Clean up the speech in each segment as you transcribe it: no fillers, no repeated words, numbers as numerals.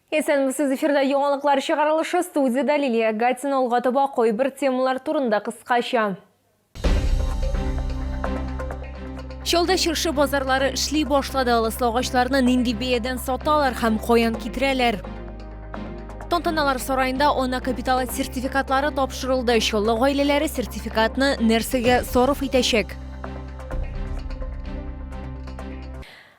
Исәнмесез, эфирда яңалыклар чыгарылышы, студиядә Лилия Гатина. Алга таба кайбер темалар турында кыскача. Чалда чыршы базарлары эшли башлады. Ылыслы агачларны нинди бәядән саталар һәм каян китерәләр? Тантаналар сараенда ана капиталы сертификатлары тапшырылды. Чаллы гаиләләре сертификатны нәрсәгә сарыф итәчәк?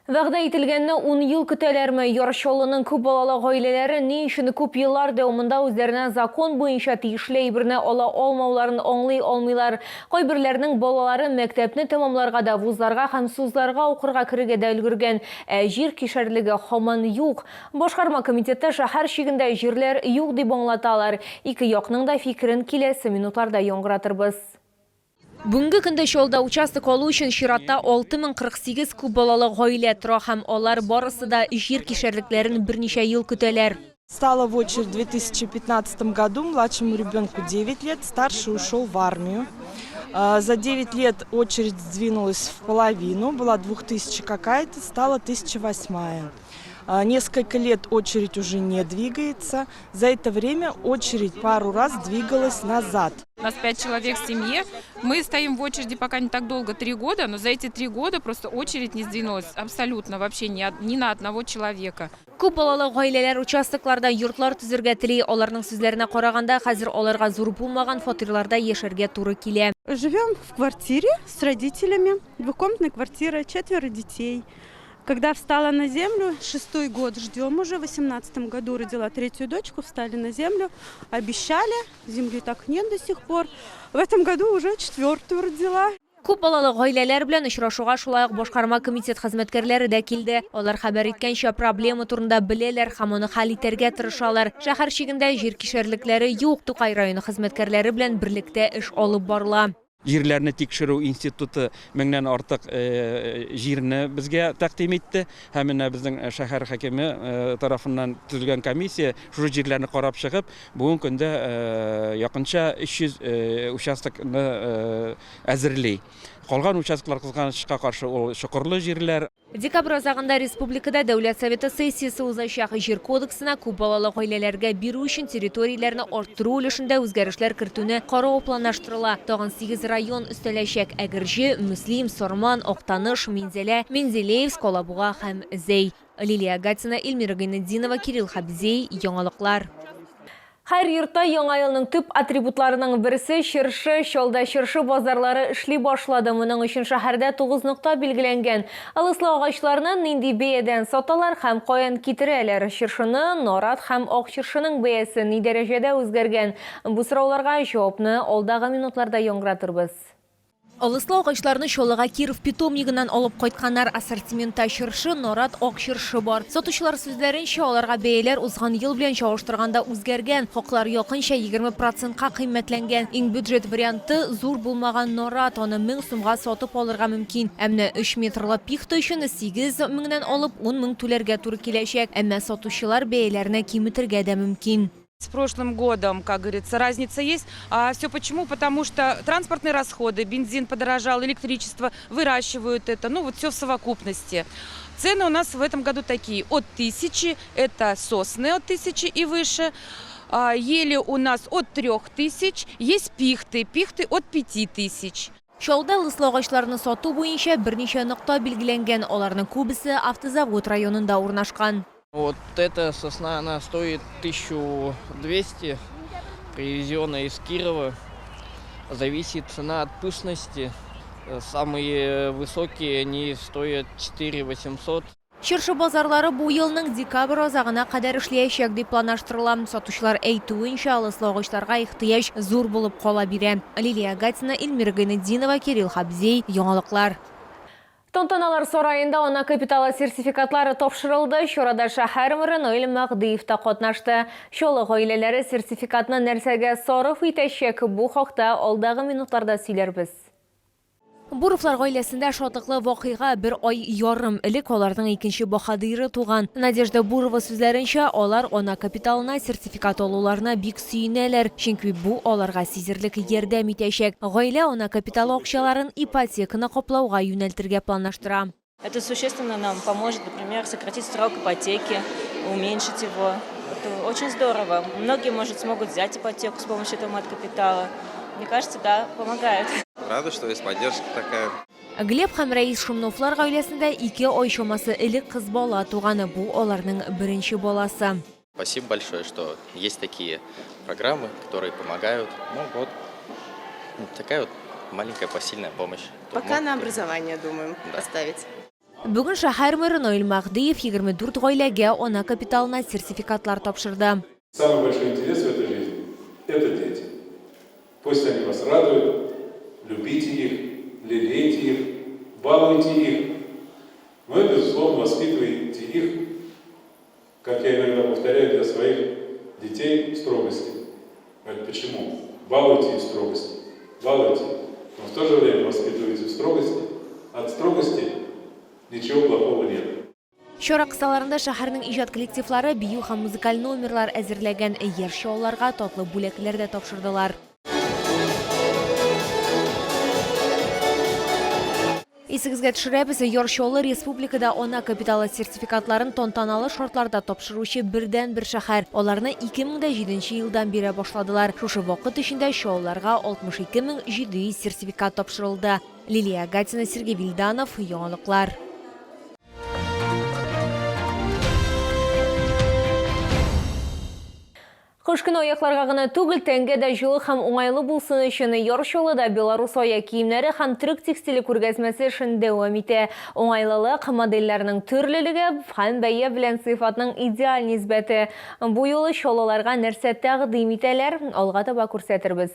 Вәгъдә ителгәнне ун ел көтәләрме? Яр Чаллының күп балалы гаиләләре ни өчен күп еллар дәвамында үзләренә закон буенча тиешле әйберне ала алмауларын аңлый алмыйлар. Кайберләренең балалары мәктәпне тәмамларга да, вузларга һәм СУЗларга укырга керергә дә өлгергән, ә җир кишәрлеге һаман юк. Башкарма комитетта шәһәр чигендә җирләр юк дип аңлаталар. Ике якның да фикерен киләсе минутларда яңгыратырбыз. Бүгенге көндә Чаллыда участок алу өчен чиратта 6048 күп балалы гаилә тора һәм алар барысы да җир кишәрлекләрен берничә ел көтәләр. Стала в очередь в 2015 году, младшему ребенку 9 лет, старший ушел в армию. За 9 лет очередь сдвинулась в половину, была 2000 какая-то, стала 1008. Несколько лет очередь уже не двигается. За это время очередь пару раз двигалась назад. У нас 5 человек в семье. Мы стоим в очереди пока не так долго, 3 года, но за эти 3 года просто очередь не сдвинулась абсолютно вообще ни на одного человека. Күп балалы гаиләләр участокларда йортлар төзергә тели. Аларның сүзләренә караганда, хәзер аларга зур булмаган фатирларда яшәргә туры килә. Живем в квартире с родителями. Двухкомнатная квартира, четверо детей. Когда встала на землю, 6-й год ждем уже, в 18 году родила 3-ю дочку, встали на землю, обещали, земли так нет до сих пор. В этом году уже 4-ю родила. Күп балалы гаиләләр белән очрашуга шулай ук башкарма комитет хезмәткәрләре дә килде. Алар хәбәр иткәнчә, проблема турында беләләр һәм аны хәл итәргә тырышалар. Шәһәр чигендә җир кишәрлекләре юк, Тукай районы хезмәткәрләре белән берлектә эш алып барыла. Җирләрне тикшерү институты меңнән артык җирне безгә тәкъдим итте. Һәм менә безнең шәһәр хакиме тарафыннан төзелгән комиссия шушы җирләрне карап чыгып, бүгенге көндә якынча 300 участокны әзерли. Калган участоклар, кызганычка каршы, ул чокырлы җирләр. Декабрь азагында республикада Дәүләт Советы сессиясе узачак. Җир кодексына күп балалы гаиләләргә бирү өчен территорияләрне арттыру өлешендә үзгәрешләр кертүне карау планлаштырыла. Тагын сигез район өстәләчәк, Әгерҗе, Мөслим, Сарман, Актаныш, Минзәлә, Менделеевск, Алабуга һәм Зәй. Лилия Гатина, Эльмира Гайнетдинова, Кирилл Хабзей, Яңалыклар. Һәр йортта Яңа елның төп атрибутларының берсе, чыршы. Чалда чыршы базарлары эшли башлады. Моның өчен шәһәрдә тугыз нокта билгеләнгән. Ылыслы агачларны нинди бәядән саталар һәм каян китерәләр? Чыршыны, нарат һәм ак чыршының бәясе ни дәрәҗәдә үзгәргән? Бу сорауларга җавапны алдагы минутларда яңгыратырбыз. Ылыслы агачларны Чаллыга Киров питомнигыннан алып кайтканнар. Ассортиментта чыршы, нарат, ак чыршы бар. Сатучылар сүзләренчә, аларга бәяләр узган ел белән чагыштырганда үзгәргән. Хаклар якынча 20 процентка кыйммәтләнгән. Иң бюджет варианты, зур булмаган нарат, аны 1000 сумга сатып алырга мөмкин. Ә менә өч метрлы пихта өчен 8 меңнән алып 10 мең түләргә туры киләчәк. Әмма сатучылар бәяләрне киметергә дә мөмкин. С прошлым годом, как говорится, разница есть. А все почему? Потому что транспортные расходы, бензин подорожал, электричество, выращивают это. Все в совокупности. Цены у нас в этом году такие. От 1000, это сосны от 1000 и выше. Ели у нас от 3000, есть пихты, пихты от 5000. Чаллыда ылыслы агачларны сату буенча берничә нокта билгеләнгән, аларның күбесе Автозавод районында урнашкан. Вот эта сосна, она стоит 1200, привезенная из Кирова. Зависит цена от пышности. Самые высокие они стоят 4800. Чыршы базарлары бу елның декабрь азагына кадәр эшләячәк дип планлаштырыла. Сатучылар әйтүенчә, ылыслы агачларга ихтыяҗ зур булып кала бирә. Лилия Гатина, Эльмира Гайнетдинова, Кирилл Хабзей, Яңалыклар. Тантаналар сараенда ана капиталы сертификатлары тапшырылды. Чарада шәһәр мэры Наил Мәһдиев та катнашты. Чаллы гаиләләре сертификатны нәрсәгә сарыф итәчәк? Бу хакта алдагы минутларда сөйләрбез. Буровлар гаиләсендә шатлыклы вакыйга бер ай ярым элек аларның икенче баһадиры туган. Надежда Бурова сүзләренчә, алар ана капиталына сертификат алуларына бик сөенәләр, чөнки бу аларга сизерлек ярдәм итәчәк. Гаилә ана капиталы акчаларын ипотеканы каплауга юнәлтергә планлаштыра. Это существенно нам поможет, например, сократить срок ипотеки, уменьшить его. Это очень здорово. Многие, может, смогут взять ипотеку с помощью этого мат-капитала. Мне кажется, да, помогает. Рада, что есть поддержка такая. Глеб һәм Рәис Шумновлар гаиләсендә 2 ай чамасы элек кыз бала туган. Бу аларның беренче баласы. Спасибо большое, что есть такие программы, которые помогают. Ну вот, такая вот маленькая посильная помощь. Пока на образование думаем поставить. Бүген шәһәр мэры Наил Мәһдиев 24 гаиләгә ана капиталына сертификатлар тапшырды. Самый большой интерес в этой жизни – это дети. Пусть они вас радуют, любите их, лелейте их, балуйте их. Ну и, безусловно, воспитывайте их, как я иногда повторяю для своих детей, в строгости. Говорят, почему? Балуйте их в строгости, балуйте. Но в то же время воспитывайте в строгости. От строгости ничего плохого нет. Чара кысаларында шәһәрнең иҗат коллективлары бию һәм музыкаль номерлар әзерләгән, яшь чаллыларга татлы бүләкләр дә тапшырдылар. Исегезгә төшерәбез, Яр Чаллы республикада ана капиталы сертификатларын тантаналы шартларда тапшыручы бердәнбер шәһәр. Аларны 2007 елдан бирә башладылар. Шушы вакыт эчендә чаллыларга 62 700 сертификат тапшырылды. Лилия Гатина, Сергей Вильданов, Яңалыклар. Кыш көне аякларга гына түгел, тәнгә дә җылы һәм уңайлы булсын өчен Яр Чаллыда Беларус аяк киемнәре һәм төрек текстиле күргәзмәсе эшен дәвам итә. Уңайлылык, модельләрнең төрлелеге һәм бәя белән сыйфатның идеаль нисбәте. Бу юлы чаллыларга нәрсә тәкъдим итәләр, алга таба күрсәтербез.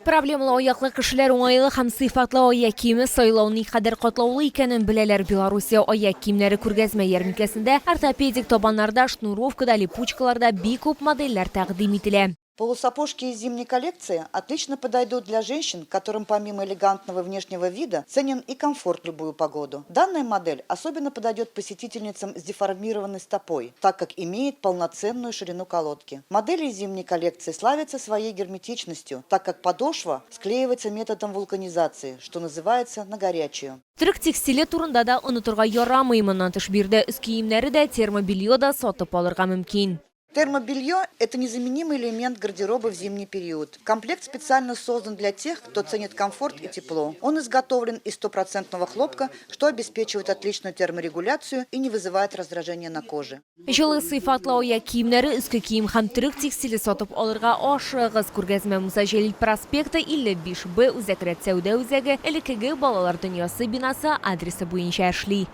Проблемалы аяклы кешеләр уңайлы һәм сыйфатлы аяк киеме сайлау никадәр катлаулы икәнен беләләр. Белоруссия аяк киемнәре күргәзмә ярминкәсендә ортопедик табаннарда, шнуровкада, липучкаларда бик күп модельләр тәкъдим ителә. Полусапожки из зимней коллекции отлично подойдут для женщин, которым помимо элегантного внешнего вида ценен и комфорт в любую погоду. Данная модель особенно подойдет посетительницам с деформированной стопой, так как имеет полноценную ширину колодки. Модели из зимней коллекции славятся своей герметичностью, так как подошва склеивается методом вулканизации, что называется, на горячую. Төрек текстиле турында да онытырга ярамый. Моннан тыш биредә өс киемнәре дә, термобелье да сатып алырга мөмкин. Термобелье – это незаменимый элемент гардероба в зимний период. Комплект специально создан для тех, кто ценит комфорт и тепло. Он изготовлен из стопроцентного хлопка, что обеспечивает отличную терморегуляцию и не вызывает раздражения на коже. Җылы сыйфатлы аяк киемнәре, өске кием һәм төрек текстиле сатып алырга ашыгыгыз. Күргәзмә Муса Җәлил проспекты 55 Б Үзәк рәт сәүдә үзәге, элеккеге Балалар дөньясы бинасы адресы буенча эшли.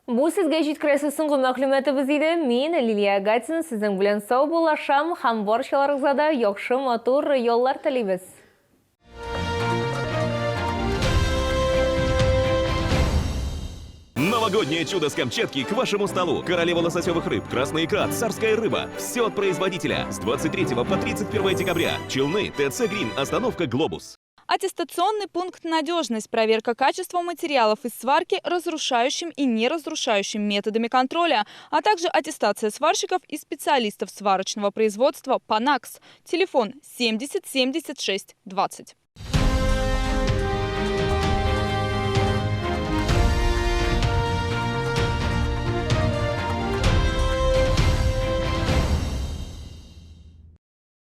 Бу сезгә җиткерәсе соңгы мәгълүматыбыз иде. Мин Лилия Гатина сезнең белән саубуллашам һәм барчаларыгызга да яхшы матур яллар телибез. Новогоднее чудо с Камчатки к вашему столу. Королева лососевых рыб, красная икра, царская рыба. Все от производителя. С 23 по 31 декабря. Челны, ТЦ «Грин», остановка «Глобус». Аттестационный пункт «Надежность». Проверка качества материалов из сварки разрушающим и неразрушающим методами контроля, а также аттестация сварщиков и специалистов сварочного производства по НАКС. Телефон 70 76 20.